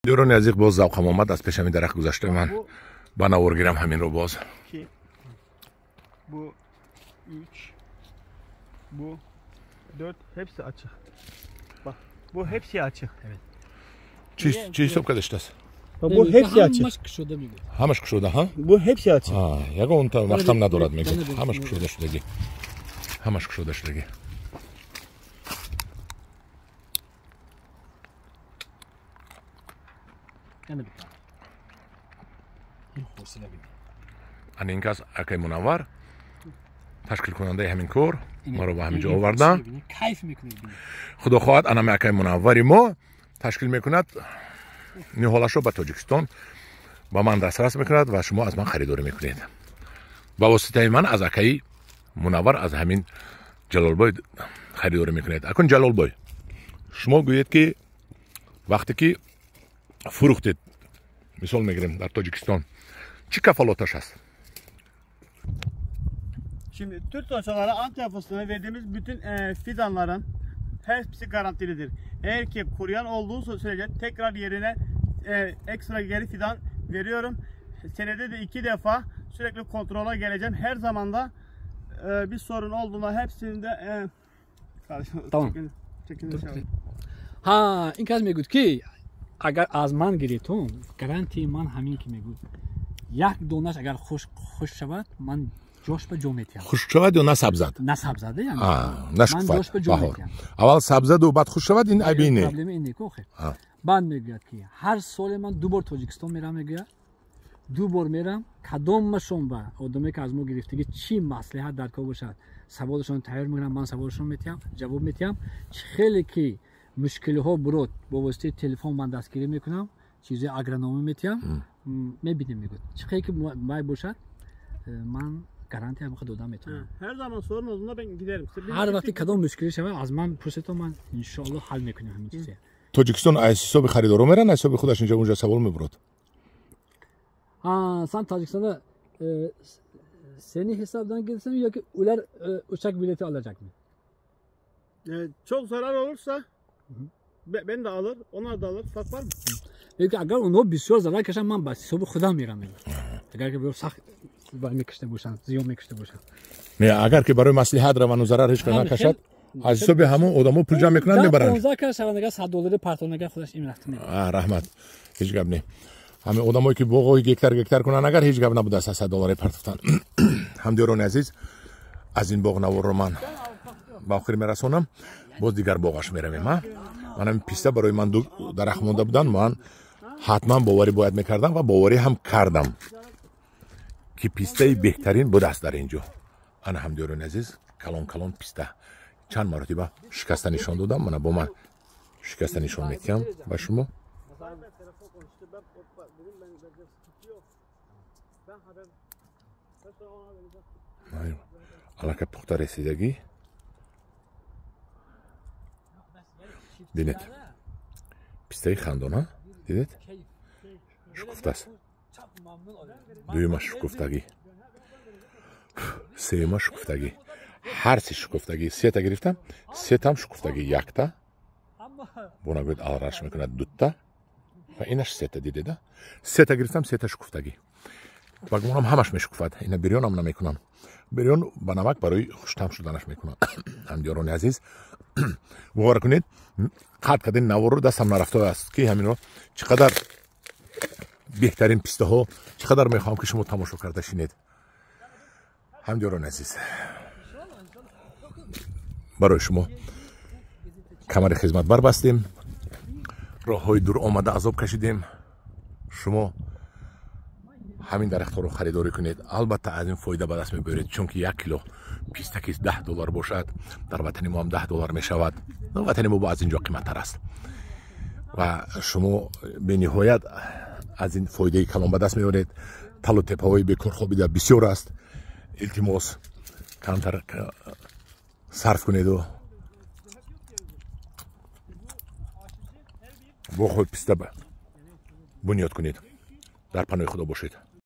Диёрони азиз, боз завқам омад, аз пеш ҳамин дарахт гузашта ман ба навор гирам ҳаминро боз. Bu 3, bu 4, hepsi açık. Bak, bu hepsi açık. Evet. Чӣ ҳисоб карда шудааст? Bu hepsi açık. Ҳамаш кушода мегӯяд. Ҳамаш кушода, ҳа? Bu hepsi açık. Ягон вақтам надорад мегӯяд. Ҳамаш кушода шудагӣ. Ҳамаш кушода шудагӣ. Ана ин кас акай Мунаввар, ташкилкунандаи ҳамин кор, маро ба ҳамин ҷо овардан. Худо хоҳад, анами акай Мунаввари мо ташкил мекунад ниҳолашро ба Тоҷикистон, ба ман дастрас мекунад ва шумо аз ман харидорӣ мекунед. Ба воситаи ман аз акаи Мунаввар аз ҳамин Ҷалолбой харидорӣ мекунед. Акун Ҷалолбой, шумо гӯед, ки вақте ки фурӯхтед, мисол мегирем, дар Тоҷикистон, чӣ кафолаташ аст? Şimdi Türk dosyaları Antep fıstığına verdiğimiz bütün fidanların hepsi garantilidir. Eğer ki kuruyan olduğu sürece tekrar yerine ekstra geri fidan veriyorum. Senede de 2 defa sürekli kontrola geleceğim. Her zaman da bir sorun olduğunda hepsinde tamam. Ha, ин кас мегӯяд, ки агар аз ман гиритон, гарантияи ман ҳамин ки мегӯяд, як донаш агар хушк шавад, ман ҷош ба ҷо метиҳам. Хушк шавад ё насабзад? Насабзад, нашкуфад. Аввал сабзаду баъд хушк шавад, ин айби не. Проблема ин не ку охир. Баъд мегӯяд, ки ҳар соле ман 2 бор Тоҷикистон мерам, мегӯяд, 2 бор мерам, кадомашон ба одаме, ки аз мо гирифтагӣ, чӣ маслиҳат дар кор бошад, саволашон тайёр мекунам, ман саволашон метиҳам, ҷавоб метиҳам. Чӣ хеле ки мушкилиҳо бурод, бо воситаи телефон ман дастгирӣ мекунам, чизои агрономӣ метиҳам, мебинем, мегӯяд, чӣ хеле ки май бошад, ман гарантия ҳамаха дода метавонам. Ҳар замон sorun olduğunda ben giderim. Ҳар вақте кадом мушкилӣ шавад, аз ман пурсед, ман иншоалло ҳал мекунем ҳамин чизе. Тоҷикистон аз ҳисоби харидоро меран, аз ҳисоби худаш инҷа унҷа савол мебурад? Сан Тоҷикистонда seni hesabdan gitsem yoki ular uçak bileti alacak mı? Çok zarar olursa ben de alır, onlar da alır. Fark var mı? Peki agar онҳо бисёр зарар кашанд, ман ба ҳисоби худам мерам. Агар ки сахт мекушта бошанд, зиён мекушта бошанд. Не, агар ки барои маслиҳат равану зарар ҳеҷ кас накашад, аз ҳисоби ҳамон одамо пул ҷамъ мекунанд, мебаранд. 15 кас шаванд, агар 100 доллари партонагар худаш ин рафта мебарад. Раҳмат, ҳеҷ гап не. Ҳамин одамое ки боғҳои гектар гектар кунанд, агар ҳеҷ гап набудааст 100 доллари партофтан. Ҳамдиёрони азиз, аз ин боғ наворро ман ба охир мерасонам, боз дигар боғаш меравем. Ман ҳамин писта барои ман 2 дарахт монда буданд, ман ҳатман боварӣ бояд мекардам ва боварӣ ҳам кардам, ки пистаи беҳтарин будааст дар ин ҷо. Ана ҳамдиёрони азиз, калон калон писта чанд маротиба шикаста нишон додам, мана бо ман шикаста нишон метиҳам ба шумо. Аллакай пухта расидагӣ. Дидед, пистаи хандона, дидед, шукуфтааст. Дуюмаш шукуфтагӣ, сеюмаш шукуфтагӣ, ҳар се шукуфтагӣ. Сета гирифтам, сетам шукуфтагӣ, якта бо нагӯяд алраш мекунад, дута ва инаш сета, дидеда, сета гирифтам, сета шукуфтагӣ. Ба гумонам ҳамаш мешукуфад. Ина бирёнам намекунам, бирён ба намак барои хуштам шуданаш мекунам. Ҳамдиёрони азиз, бовар кунед, қатъ кардани наворро дастам нарафтааст, ки ҳаминро чӣ қадар беҳтарин пистаҳо, чӣ қадар мехоҳам, ки шумо тамошо карда шинед. Ҳамдиёрони азиз, барои шумо камари хизмат барбастем, роҳҳои дур омада азоб кашидем. Шумо ҳамин дарахтҳоро харидорӣ кунед, албатта аз ин фоида ба даст мебаред, чунки 1 кило писта ки 10 доллар бошад, дар ватани мо ҳам 10 доллар мешавад. Ватани мо аз ин ҷо қиматтар аст ва шумо бениҳоят аз ин фоидаи калон ба даст меоред. Талу теппаҳои бекор хобида бисёр аст. Илтимос, камтар сарф кунеду боғҳои писта бунёд кунед. Дар паноҳи Худо бошед.